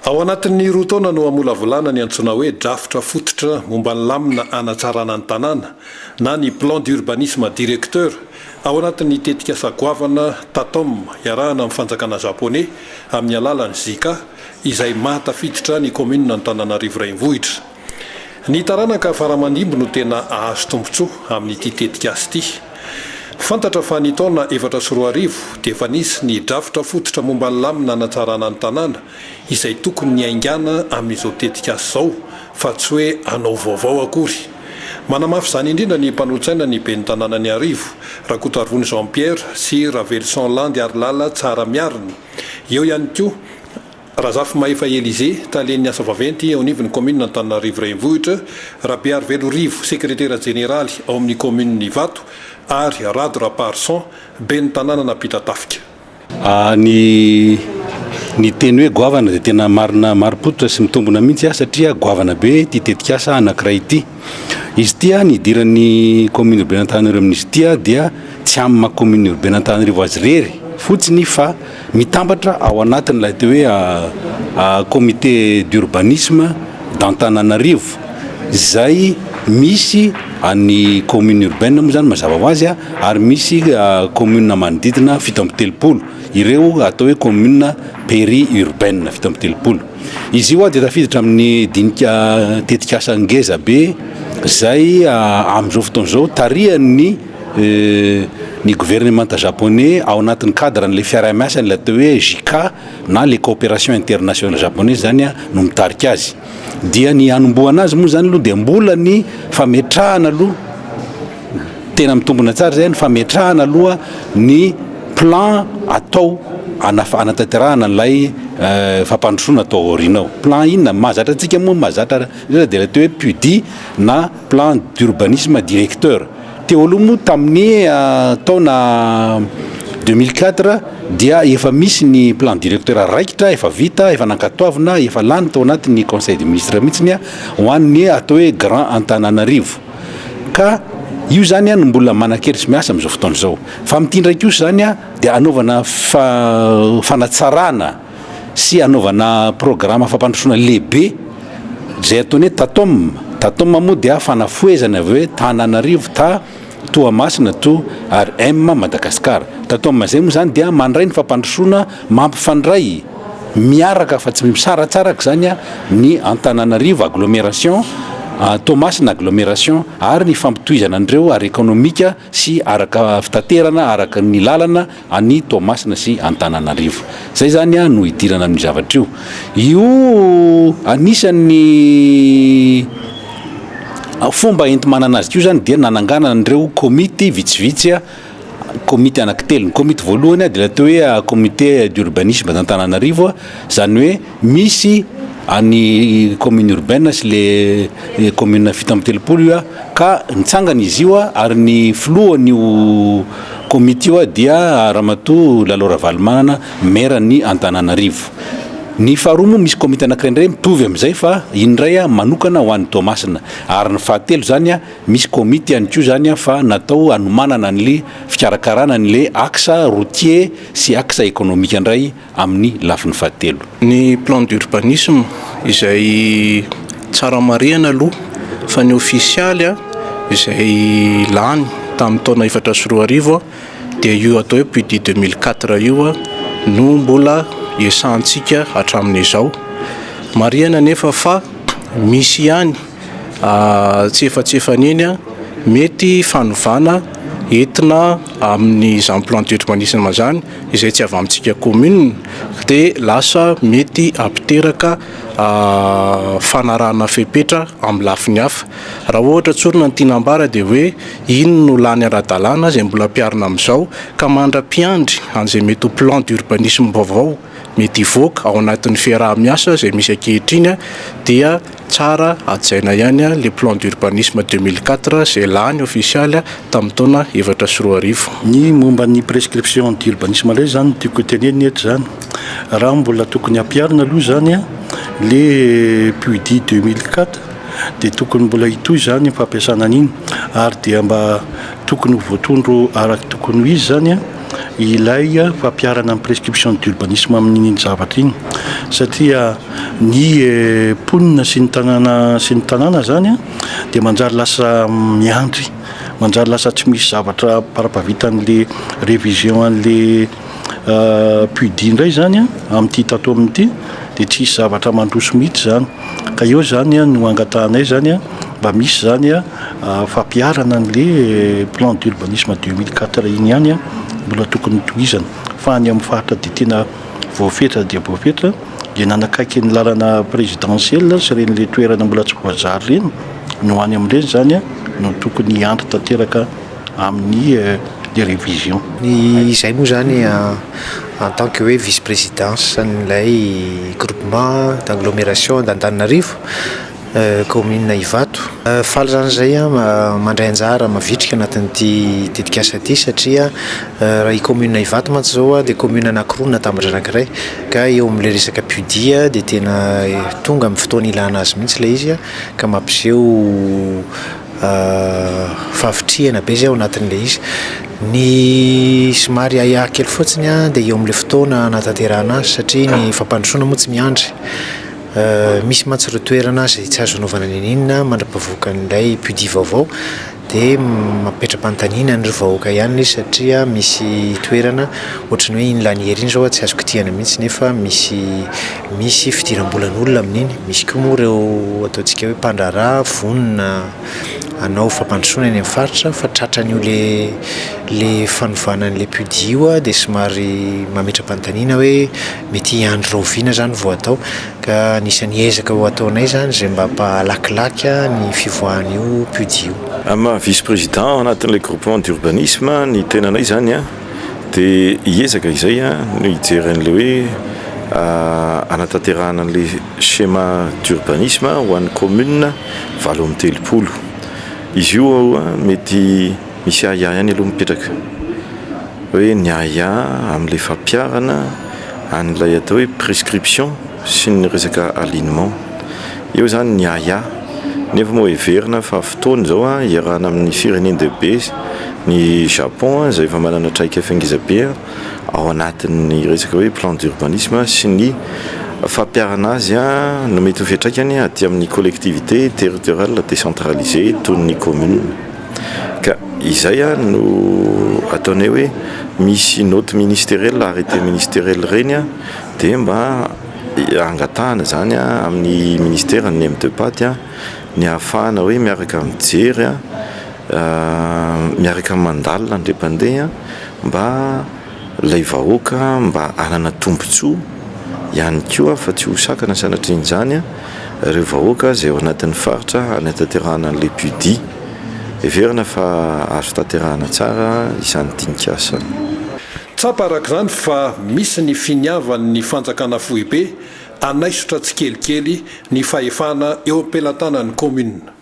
Ao anatin'ny roa taona no hamolavolana ny antsoina hoe drafitra fototra momba ny lamina hanatsarana ny tanàna na ny plan d'urbanisme directeur ao anatin'ny tetikasa goavana Tatom iarahana amin'ny fanjakana Japoney amin'ny alalan'ny JICA izay mahatafiditra ny kaominina Antananarivo Renivohitra. Ny taranaka faramandimby no tena hahazo tombontsoa amin'ity tetikasa ity. Fantatra fa ny taona 2004 dia efa nisy ny drafitra fototra momba ny lamina hanatsarana ny tanàna izay tokony niaingàna amin'izao tetikasa izao fa tsy hoe hanao vaovao akory. Manamafy izany indrindra ny mpanolotsaina ny ben'ny tanànan'Iarivo, Rakotoarivony Jean Pierre sy Raveloson Landy Harilala Tsaramiarina. Eo ihany koa Razafimahefa Elysée, talen'ny asa vaventy eo anivon'ny kaominina Antananarivo Renivohitra, Rabearivelo Rivo, sekretera jeneraly ao amin'ny kaominin'i Ivato ary Rado Raparison, ben'ny tanànan'Ampitatafika. Ny ny teny hoe goavana dia tena marina marim-pototra sy mitombina mihitsy satria goavana be ity tetikasa anankiray ity. Izy ity ny hidiran'ny commune urbaine Antananarivo amin'izy ity dia tsy amin'ny maha commune urbaine Antananarivo azy irery fotsiny fa mitambatra ao anatin'ilay atao hoe comité d'urbanisme d'Antananarivo izay misy an'ny commune urbaine moa zany mazava ho azy ary misy commune manodidina 37, ireo atao hoe commune péri urbaine 37. Izy io dia tafiditra amin'ny dinika tetikasa ngeza be izay amin'izao fotoana izao tarihan'ny ny governemanta japonais ao anatin'ny cadre an'ilay fiaraha-miasa ilay atao hoe JICA na le coopération internationale japonaise zany no mitarika azy. Dia ny hanombohana azy moa zany aloha dia mbola ny fametrahana aloha, tena mitombina tsara izay, ny fametrahana aloha ny plan atao hanatanterahana an'ilay fampandrosoana atao aoriana ao. Plan inona? Mahazatra antsika moa, mahazatra indrindra dia ilay atao hoe PUDI na plan d'urbanisme directeur. Teo aloha moa tamin'ny taona 2004 dia efa misy ny plan directeur raikitra, efa vita, efa nankatoavina, efa lany tao anatin'ny conseil des ministres mihitsiny ho an'ny atao hoe Grand Antananarivo. Ka io zany no mbola manan-kery sy miasa amin'izao fotoana izao. Fa amin'ity indray kosa zany dia hanaovana fanatsarana sy hanaovana programa fampandrosoana lehibe izay ataony hoe TATOM. TATOM moa dia fanafohezana avy hoe Tananarivo ta Toamasina to ary M Madagascar. TATOM izay moa izany dia mandray ny fampandrosoana mampifandray miaraka fa tsy misaratsaraka izany ny Antananarivo agglomération, Toamasina agglomération ary ny fampitohizana an'ireo ara-ekonomika sy araka fitaterana araka ny lalana any Toamasina sy Antananarivo. Zay zany no idirana amin'io zavatra io. Io anisan'ny fomba enti-manana azy koa zany dia nananganana an'ireo komity vitsivitsy, komity anankitelo. Ny komity voalohany dia ilay atao hoe comité d'urbanisme d'Antananarivo, zany hoe misy any commune urbaine sy le commune 37 io ka nitsangana izy io ary ny filohan'io komity io dia Ramatoa Lalao Ravalomanana maire ny Antananarivo. Ny faharoa moa misy komity anankiray indray mitovy amin'izay fa iny indray manokana ho an'i Toamasina ary ny fahatelo zany misy komity ihany koa zany fa natao hanomanana an'le fikarakarana an'le axe routier sy axe économique indray amin'ny lafiny fahatelo. Ny plan d'urbanisme izay tsara marihana aloha fa ny ofisialy izay lany tamin'ny taona 2004 dia io atao hoe PUDI 2004 io no mbola iesahantsika hatramin'izao. Marihana anefa fa misy ihany Antsefatsefany eny, mety fanovana entina amin'izany plan d'urbanisme izany izay tsy avy amintsika commune dia lasa mety hampiteraka fanarahana fepetra amin'ny lafiny hafa. Raha ohatra tsorina ny tiana ambara dia hoe iny no lany ara-dalàna izay mbola ampiharina amin'izao ka mandra-piandry an'izay mety ho plan d'urbanisme vaovao mety hivoaka ao anatin'ny fiaraha-miasa izay misy ankehitriny dia tsara hajaina ihany le plan d'urbanisme 2004 izay lany ofisialy tamin'ny taona 2004. Ny momba ny prescription d'urbanisme indray izany no tiako hotenenina eto izany. Raha mbola tokony hampiharina aloha izany le PUDI 2004 dia tokony mbola hitohy izany ny fampiasana an'iny ary dia mba tokony ho voatondro araka tokony ho izy izany ilay fampiharana ny prescription d'urbanisme amin'iny zavatra iny satria. ny mponina sy ny tanàna sy ny tanàna zany dia manjary lasa miandry, manjary lasa tsy misy zavatra parapavitan'le révision an'le PUDi indray zany amin'ity tato amin'ity dia tsy hisy zavatra mandroso mihitsy zany ka eo zany no angatahanay zany mba misy zany fampiharana an'le plan d'urbanisme 2004 iny ihany mbola tokony tohizana fa any amin'ny faritra dia tena voafetra dia voafetra dia nanakaiky ny lalana présidentielle sy ireny le toerana mbola tsy voajary ireny no any amin'ireny zany no tokony hiandry tanteraka amin'ny le révision. Ny izay moa zany en tant que hoe vice présidence an'ilay groupement d'agglomération d'Antananarivo, commune Ivato. Faly zany zay mandray anjara mavitrika anatin'ity tetikasa ity satria raha i commune Ivato mantsy zao dia commune anankiroa natambatra anankiray ka eo amin'ilay resaka PUDi dia tena tonga amin'ny fotoana ilana azy mihitsy ilay izy ka mampiseho fahavitrihana be zay ao anatin'ilay izy. Ny somary ahiahy kely fotsiny dia eo amin'ilay fotoana hanatanterahana azy satria ny fampandrosoana moa tsy miandry. Misy mantsy ireo toerana izay tsy azo anaovana n'inon'inona mandra-pavoakan'ilay PUDi vaovao dia mampetra-panontaniana an'ireo vahoaka ihany ilay izy satria misy toerana ohatran'ny hoe iny laniera iny izao tsy azo kitihana mihitsy nefa misy misy fidiram-bolan'olona amin'iny. Misy koa moa ireo ataontsika hoe mpandraharaha vonona hanao fampandrosoana eny amin'ny faritra fa tratran'io le le fanovana an'ilay PUDi io dia somary mametra-panontaniana hoe mety hiandry rahoviana izany vao atao ka anisan'ny ezaka ho ataonay izany izay mba hampahalakilaky ny fivoahan'io PUDi io. Amin'ny maha vice président ao anatin'ilay groupement d'urbanisme ny tenanay izany dia hiezaka izay no hijery an'ilay hoe hanatanterahana an'ilay schéma d'urbanisme ho an'ny commune 38. Izy io mety misy ahiahy ihany aloha mipetraka hoe ny ahiahy amin'ilay fampiharana an'ilay atao hoe prescription sy ny resaka alignement. Eo izany ny ahiahy nefa moa heverina fa fotoana izao hiarahana amin'ny firenen-dehibe ny Japon izay efa manana traikefa ngeza be ao anatin'ny resaka hoe plan d'urbanisme sy ny fampiharana azy no mety ho fiantraikany aty amin'ny collectivité territoriale décentralisée toy ny commune. Ka izay no ataonay hoe misy note ministérielle, arrêté ministériel ireny dia mba angatahana izany amin'ny ministera ny MDPAT ny ahafahana hoe miaraka mijery, miaraka mandalina indray mpandeha mba ilay vahoaka mba hanana tombontsoa ihany koa fa tsy ho sakana sanatrian'izany ireo vahoaka izay ao anatin'ny faritra hanatanterahana an'ilay PUDi. Heverina fa azo tanterahana tsara izany dinik'asa izany. Tsapa araka izany fa misy ny finiavan'ny fanjakana foibe hanaisotra tsikelikely ny fahefana eo am-pelatanan'ny kaominina.